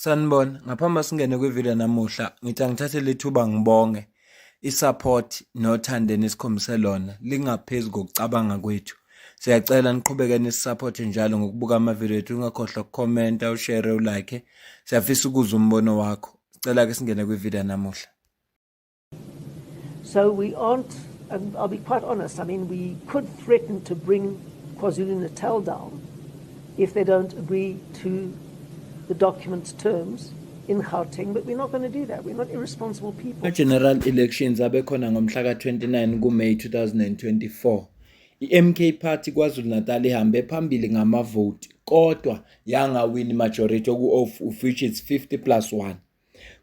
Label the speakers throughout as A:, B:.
A: Sanibona, ngaphambi singene kwivideo namuhla, ngithi angithathe lethuba ngibonge i-support nothando enisikhombise lona lingaphezu kokucabanga kwethu. Siyacela niqhubeke nisisupport njalo ngokubuka amavidiyo ethu, ungakhohlwa ukukhomenta, ushare, ulike. Siyafisa ukuzwa umbono wakho. Sicela ke singene kwivideo namuhla.
B: So we aren't, and I'll be quite honest, I mean, we could threaten to bring KwaZulu-Natal down if they don't agree to the document's terms in Gauteng, but we're not going to do that. We're not irresponsible people.
A: General elections abekhona ngomhla ka-29 kuMay 2024. I-MK Party KwaZulu-Natal ihambe phambili ngamavoti kodwa yangawini majority oku of which is 50 plus 1.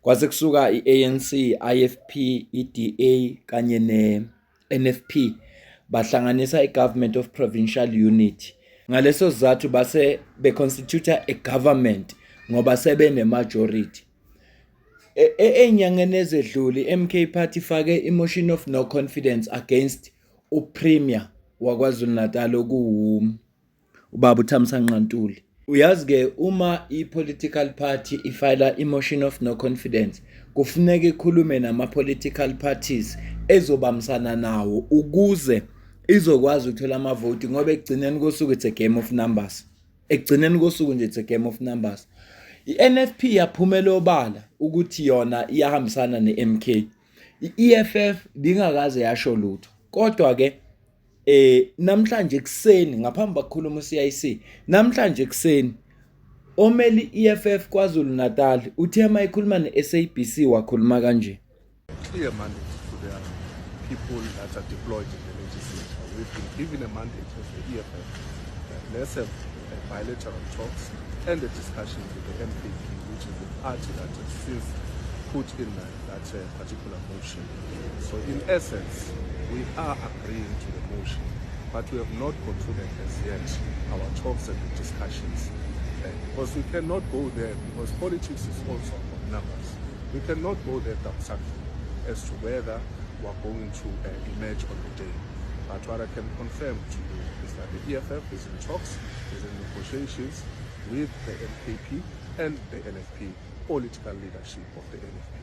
A: Kwase kusuka i-ANC, IFP, i-DA kanye ne-NFP bahlanganisa i-Government of Provincial Unity. Ngaleso sizathu base beconstitute a government ngoba sebene-majority. Ey'nyangeni ezedlule i-MK Party ifake i-motion of no confidence against uPremier waKwaZulu-Natal okuwu ubaba uThamsanqa Ntuli. Uyazi-ke uma i-political party ifayila i-motion of no confidence kufuneka ikhulume nama-political parties ezobambisana nawo ukuze izokwazi ukuthola amavoti ngoba ekugcineni kosuku it's a game of numbers. Ekugcineni kosuku nje it's a game of numbers. I-NFP yaphumela obala ukuthi yona iyahambisana ne-MK. I-EFF bingakaze yasho lutho. Kodwa-ke namhlanje ekuseni ngaphambi bakukhuluma uCIC namhlanje ekuseni omeli EFF KwaZulu Natal uthe mayikhuluma neSABC wakhuluma kanje.
C: Clear mandate to their people that are deployed in the legislature. We've been given a mandate as the EFF. Let's have bilateral talks and the discussions with the MKP, which is the party that has since put in that particular motion. So in essence, we are agreeing to the motion, but we have not concluded as yet our talks and the discussions. Because we cannot go there, because politics is also about numbers. We cannot go there doxatically as to whether we are going to emerge on the day. But what I can confirm to you is that the EFF is in talks, is in negotiations with the MKP and the NFP, political leadership of the NFP.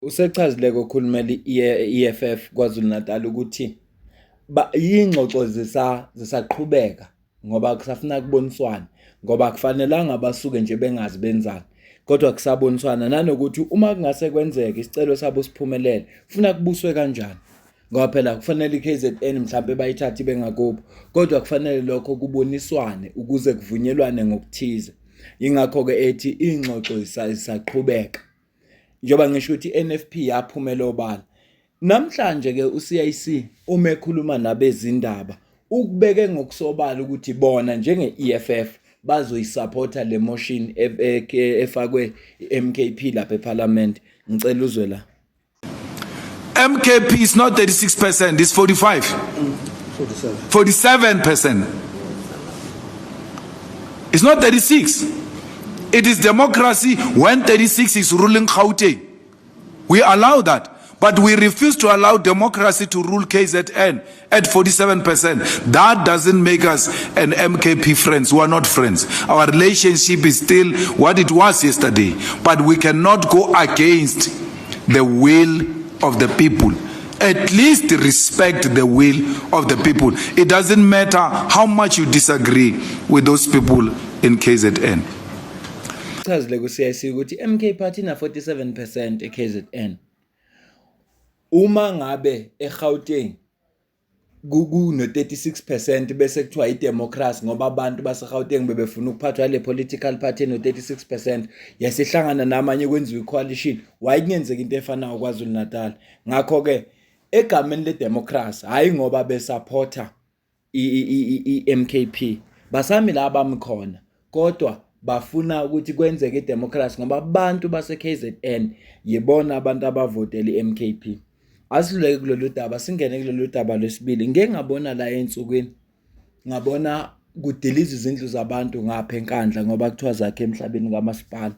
A: Usechazile kokhulumela i-EFF KwaZulu Natal ukuthi yingxoxo zisaqhubeka ngoba kusafuna kuboniswana ngoba kufanelanga basuke nje bengazi benzani kodwa kusaboniswana nanokuthi uma kungase kwenzeke isicelo sabo siphumelele funa kubuswe kanjani ngoba phela kufanele i-KZN mhlambe bayithathe bengakubo kodwa kufanele lokho kuboniswane ukuze kuvunyelwane ngokuthize. Ingakho-ke ethi ingxoxo isaqhubeka njengoba ngisho ukuthi i-NFP yaphumela obala. Namhlanje ke uCIC uma ekhuluma nabezindaba ukubeke ngokusobala ukuthi bona njenge-EFF bazoyisupporta le motion efakwe i-MKP lapha eParliament. Ngicela uzwe la.
D: MKP is not 36%, it's 45. 47%. It's not 36. It is democracy when 36 is ruling Gauteng. We allow that. But we refuse to allow democracy to rule KZN at 47%. That doesn't make us an MKP friends. We are not friends. Our relationship is still what it was yesterday. But we cannot go against the will of the people. At least respect the will of the people. It doesn't matter how much you disagree with those people in KZN.
A: Chazile ku-CIC ukuthi MK Party na 47% e-KZN. Uma ngabe eGauteng kuno 36% bese kuthiwa idemocracy ngoba abantu baseGauteng bebefuna ukuphathwa le political party no 36% yasihlangana namanye kwenziwa icoalition, wayekungenzeka into efanayo KwaZulu Natal. Ngakho ke egameni ledemocracy, hayi ngoba besupporta i-MKP, basami la bami khona kodwa bafuna ukuthi kwenzeke idemocracy ngoba abantu base KZN yibona abantu abavotela iMKP. Asidluleke kulolu daba singene kulolu daba lwesibili. Ngike ngabona la ensukwini ngabona kudiliza izindlu zabantu ngapha eNkandla ngoba kuthiwa zakhe emhlabeni kamasipala.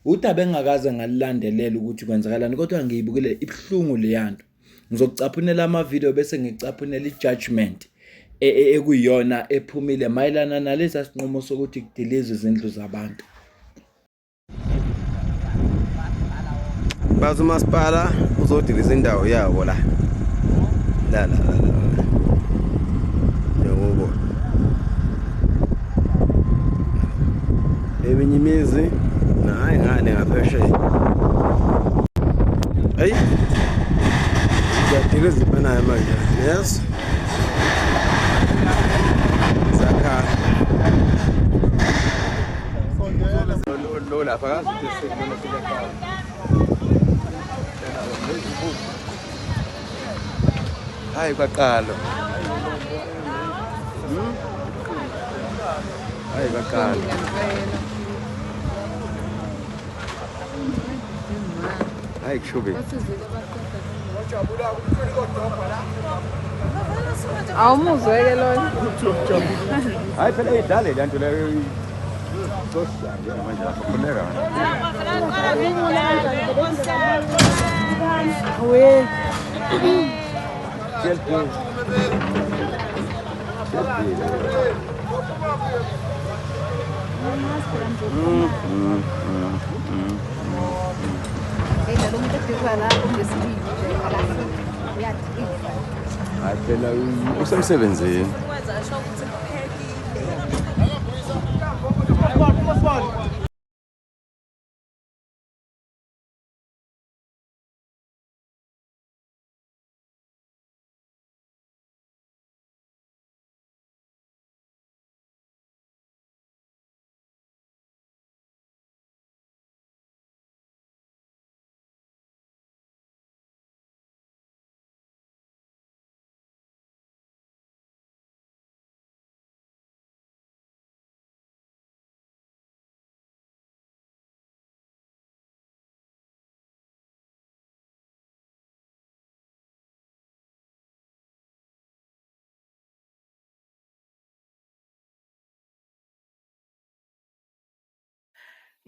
A: Udaba engingakaze ngalilandelela ukuthi kwenzakalani kodwa ngiyibukile ibuhlungu leyanto. Ngizokucaphunela amavidiyo bese ngicaphunela i-judgment ekuyiyona ephumile mayelana nalesa sinqumo sokuthi kudilizwe izindlu zabantu.
E: Bathi umasipala uzodiliza indawo yawo la. La la la la. Njengoba eminye imizi nayi ngale ngaphesheya. Hey. Kuyadiliza impela manje. Yes. Zakhala.
F: Lo lapha akazi ukuthi sekumele sileqala. Hayi kwaqala. Hayi kwaqala. Hayi kushubi.
G: Awumuzwe ke lona.
F: Hayi phela idlale le nto leyo. Tosha nje manje lapho khuleka.
G: We.
F: TLP. TLP.
G: Lo muntu odiliza lapho ngesibili nje uyadiliza.
F: Hayi phela usemsebenzini.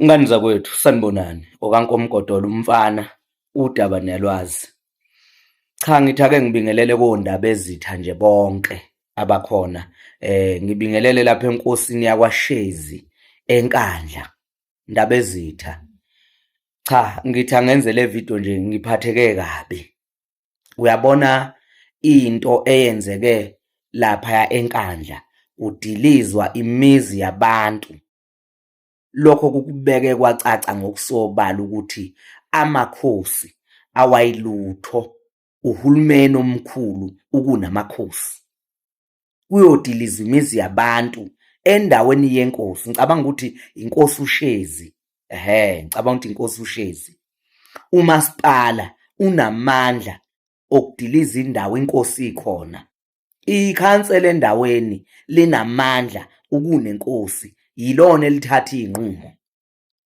H: Ngani zakwethu, sanibonani. OkaNkomgodolo umfana, udaba niyalwazi. Cha, ngithi ake ngibingelele kondaba ezitha nje bonke abakhona. Ngibingelele lapha enkosini yakwaShezi eNkandla, ndaba ezitha. Cha, ngithi angenze le video nje ngiphatheke kabi. Uyabona into eyenzeke lapha eNkandla, kudilizwa imizi yabantu. Lokho kukubeke kwacaca ngokusobala ukuthi amakhosi awayilutho, uhulumeni omkhulu ukunamakhosi. Kuyodiliza imizi yabantu endaweni yenkosi. Ngicabanga ukuthi inkosi uShezi. Ngicabanga ukuthi inkosi uShezi. Umasipala unamandla okudiliza indawo inkosi ikhona. Ikhansela endaweni linamandla ukunenkosi, yilona elithatha iy'nqumo.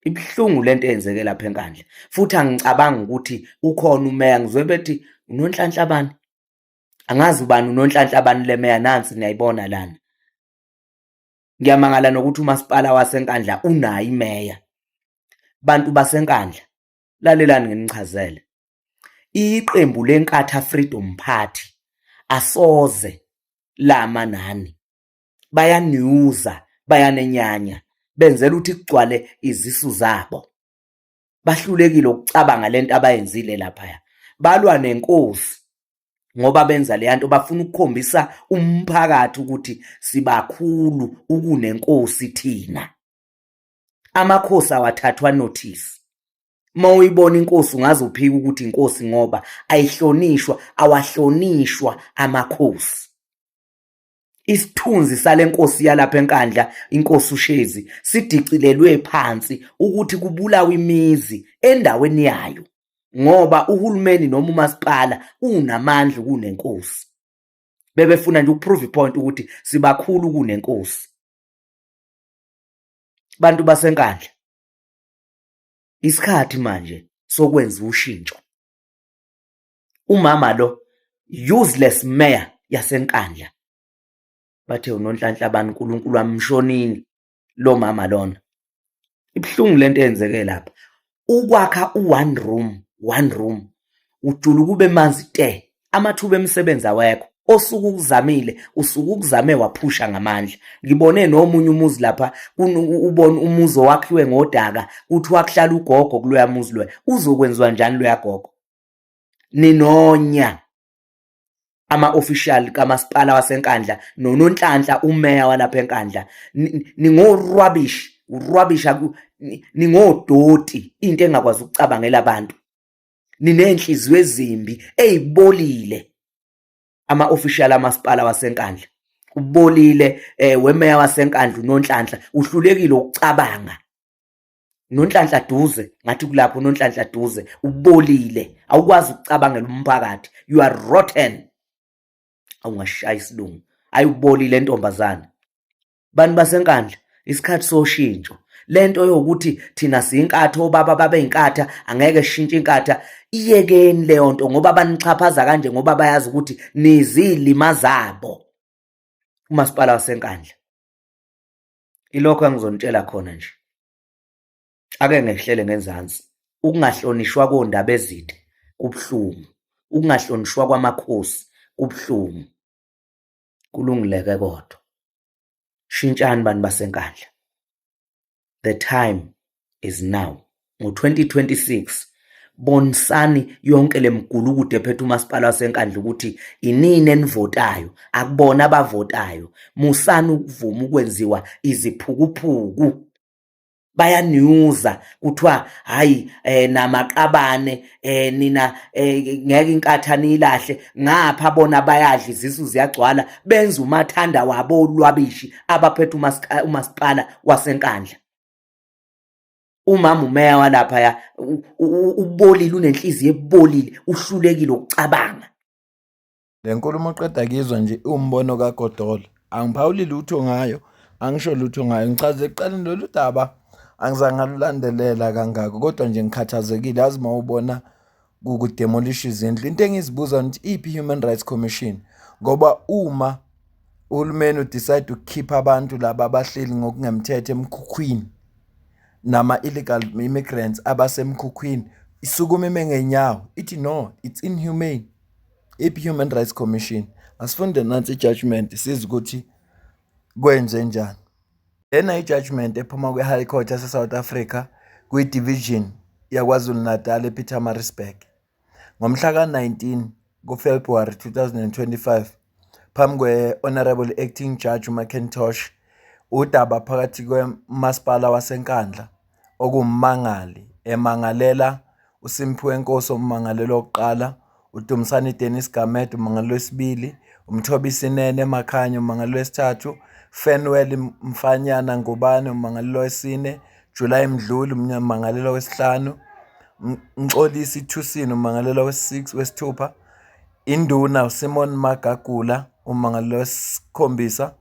H: Ibuhlungu lento eyenzeke lapha eNkandla, futhi angicabangi ukuthi ukhona umeya. Ngizwe bethi uNonhlanhla bani, angazi ubani uNonhlanhla bani le meya, nansi niyayibona lana. Ngiyamangala nokuthi umasipala waseNkandla unayo imeya. Bantu baseNkandla, lalelani nginichazele. Iqembu leNkatha Freedom Party asoze lama nani. Bayaniyuza, bayanenyanya, benzela ukuthi kugcwale izisu zabo. Bahlulekile ukucabanga lento abayenzile laphaya. Balwa nenkosi ngoba benza le nto, bafuna ukukhombisa umphakathi ukuthi sibakhulu ukunenkosi thina. Amakhosi awathathwa notice. Uma uyibona inkosi ungaze uphike ukuthi inkosi ngoba ayihlonishwa, awahlonishwa amakhosi. Isithunzi sale nkosi yalapha eNkandla, inkosi uShezi, sidicilelwe phansi ukuthi kubulawe imizi endaweni yayo ngoba uhulumeni noma umasipala unamandla kunenkosi. Bebefuna nje ukuprove ipoint ukuthi sibakhulu kunenkosi. Bantu baseNkandla, isikhathi manje sokwenza ushintsho. Umama lo useless mayor yaseNkandla, bathe uNonhlanhla bani, uNkulunkulu amshonini lo mama lona. Ibuhlungu lento eyenzeke lapha. Ukwakha u-one room, one room, ujula kube manzi te, amathuba emisebenzi awekho. Osuke ukuzamile usuke ukuzame waphusha ngamandla. Ngibone nomunye umuzi lapha ubona umuzi owakhiwe ngodaka kuthiwa kuhlala ugogo kuloya muzi loya. Uzokwenziwa njani loya gogo? Ninonya ama-official kamasipala waseNkandla noNonhlanhla umeya walapha eNkandla ningorwabishi urwabishi ningodoti into engakwazi ukucabangela abantu ninenhliziyo ezimbi ezibolile ama-official amasipala waseNkandla ubolile eh wemeya waseNkandla uNonhlanhla uhlulekile ukucabanga Nonhlanhla Duze ngathi kulapho Nonhlanhla Duze ubolile awukwazi ukucabangela umphakathi you are rotten awungashaya isilungu ayibolile ntombazane bantu basenkandla isikhathi soshintsho lento yokuthi thina siyinkatha obaba babe inkatha angeke shintshe inkatha iyekeni leyo nto ngoba banixhaphaza kanje ngoba bayazi ukuthi nizilima zabo umasipala wasenkandla Ilokho engizonitshela khona nje. Ake ngehlele ngenzansi. Ukungahlonishwa kondaba ezitha kubuhlungu. Ukungahlonishwa kwamakhosi kubuhlungu. Kulungileke kodwa. Shintshani bantu baseNkandla. The time is now. Ngo-2026 bonisani yonke le migulukudu ephethe umasipala waseNkandla ukuthi inini enivotayo akubona abavotayo musani ukuvuma ukwenziwa iziphukuphuku bayaniyuza kuthiwa hayi eh namaqabane eh nina eh, ngeke inkatha niyilahle ngapha bona bayadla izisu ziyagcwala benza umathanda wabo olwabishi abaphethe umasipala waseNkandla Umama umeya walapha ya ubolile unenhliziyo ebolile uhlulekile ukucabanga.
A: Le nkulumo oqeda kuyizwa nje iwumbono kaGodolo. Angiphawuli lutho ngayo, angisho lutho ngayo. Ngichaze ekuqaleni lolu daba angizange ngalulandelela kangako kodwa nje ngikhathazekile. Yazi uma ubona kudemolisha izindlu, into engizibuza ukuthi iphi i-Human Rights Commission ngoba uma uhulumeni udecide ukukhipha abantu laba abahleli ngokungemthetho emkhukhwini nama-illegal immigrants abasemkhukhwini isukuma ime ngenyawo ithi no it's inhumane iphi human rights commission asifunde nansi i-judgment size ukuthi kwenze njani lena i-judgment ephuma kwi-high court yase-south africa kwi-division yakwazulu-natal epietermaritzburg Ngomhla ka-19 kuFebhuwari 2025, phambi kwe-Honourable Acting Judge uMcIntosh, udaba phakathi kweMasipala waseNkandla, okuwummangali, emangalela uSimphiwe Nkosi ummangalelwa wokuqala, uDumsani Dennis Gamede ummangalelwa wesibili, uMthobisi Nene Makhanya ummangalelwa wesithathu, Fanuel Mfanyana Ngubane ummangalelwa wesine, July Mdluli ummangalelwa wesihlanu, Mxolisi Thusini ummangalelwa wesi-6 wesithupha, Induna uSimon Magagula ummangalelwa wesikhombisa,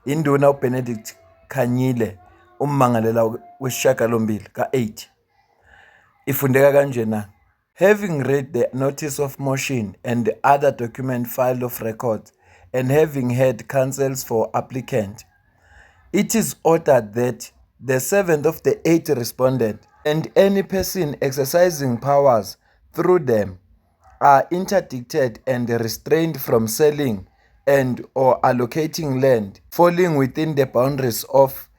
A: Induna uBenedict Khanyile ummangalelwa wesishiyagalombili ka-8. Ifundeka kanjena. Having read the notice of motion and the other document filed of record and having heard counsels for applicant, it is ordered that the seventh of the eight respondent and any person exercising powers through them are interdicted and restrained from selling and or allocating land falling within the boundaries of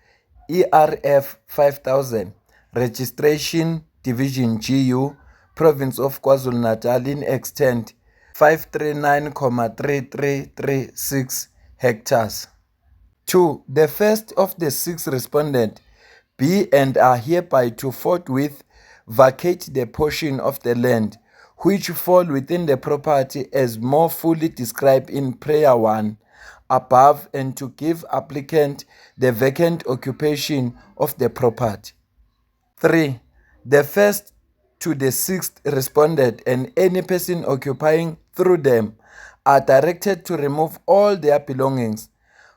A: ERF 5000 Registration Division GU Province of KwaZulu-Natal in extent 539,3336 hectares. 2. The first of the six respondents be and are hereby to forthwith vacate the portion of the land which fall within the property as more fully described in prayer 1 above and to give applicant the vacant occupation of the property. 3. The first to the sixth respondent and any person occupying through them are directed to remove all their belongings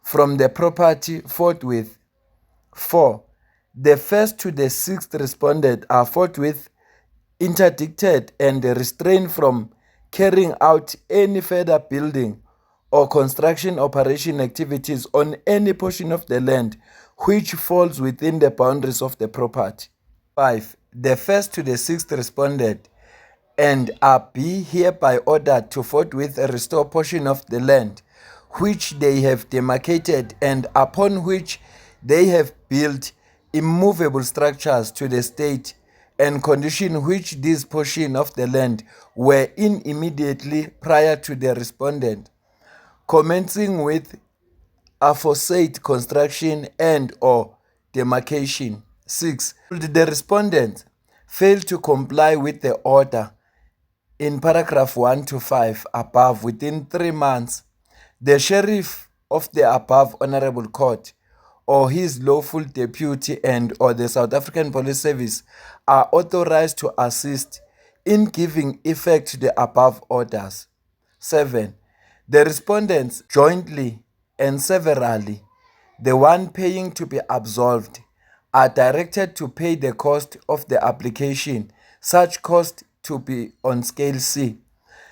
A: from the property forthwith. 4. The first to the sixth respondent are forthwith interdicted and restrained from carrying out any further building or construction operation activities on any portion of the land which falls within the boundaries of the property. 5. The first to the sixth respondent and are be hereby ordered to forthwith restore portion of the land which they have demarcated and upon which they have built immovable structures to the state and condition which this portion of the land were in immediately prior to the respondent commencing with aforesaid construction and or demarcation. 6. The respondent fail to comply with the order in paragraph 1 to 5 above within 3 months, the sheriff of the above honorable court or his lawful deputy and or the South African Police Service are authorized to assist in giving effect to the above orders. 7. The respondents jointly and severally, the one paying to be absolved, are directed to pay the cost of the application, such cost to be on scale C.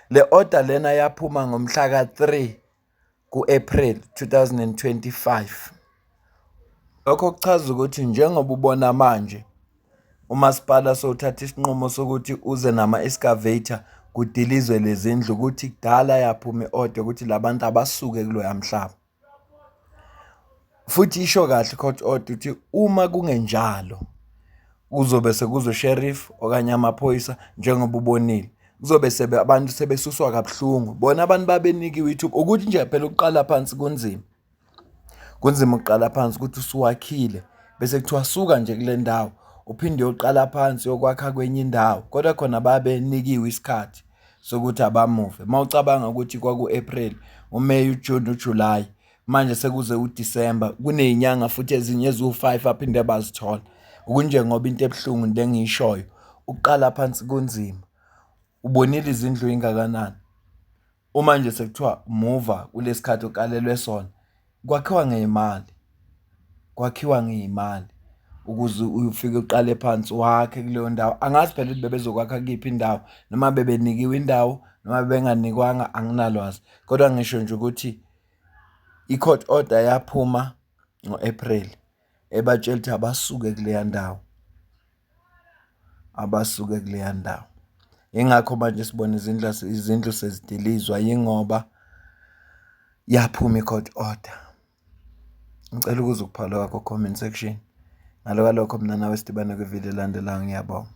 A: Le order lena yaphuma ngomhla ka-3 ku-April 2025. Lokho kuchaza ukuthi njengoba ubona manje umasipala sowuthatha isinqumo sokuthi uze nama-excavator kudilizwe lezindlu ukuthi kudala yaphuma i-order ukuthi labantu abasuke kuloya mhlaba. Futhi isho kahle i-court order ukuthi uma kungenjalo kuzobe sekuzo sheriff okanye amaphoyisa njengoba ubonile kuzobe sebe abantu sebesuswa kabuhlungu bona abantu babenikiwe ithuba ukuthi nje phela ukuqala phansi kunzima kunzima ukuqala phansi ukuthi usuwakhile bese kuthiwa suka nje kule ndawo uphinde uyoqala phansi yokwakha kwenye indawo kodwa khona babenikiwe isikhathi sokuthi abamuve uma ucabanga ukuthi kwaku-April uMay uJune uJuly manje sekuze uDisemba kuney'nyanga futhi ezinye eziwu-5 aphinde bazithola ukunjengoba into ebuhlungu into engiyishoyo ukuqala phansi kunzima ubonile izindlu ingakanani uma nje sekuthiwa muva kulesikhathi okalelwe sona kwakhiwa ngeyimali kwakhiwa ngeyimali ukuze ufike uqale phansi wakhe kuleyo ndawo angazi phela ukuthi bebezokwakha kuyiphi indawo noma bebenikiwe indawo noma bebenganikwanga anginalwazi kodwa ngisho nje ukuthi i-court order yaphuma ngo-April ebatshela ukuthi abasuke kuleya ndawo abasuke kuleya ndawo. Yingakho manje sibona izindlu izindlu sezidilizwa yingoba yaphuma i-court order. Ngicela ukuza ukuphawula kwakho comment section. Ngalo kwalokho mina nawe sidibane kwividiyo elandelayo ngiyabonga.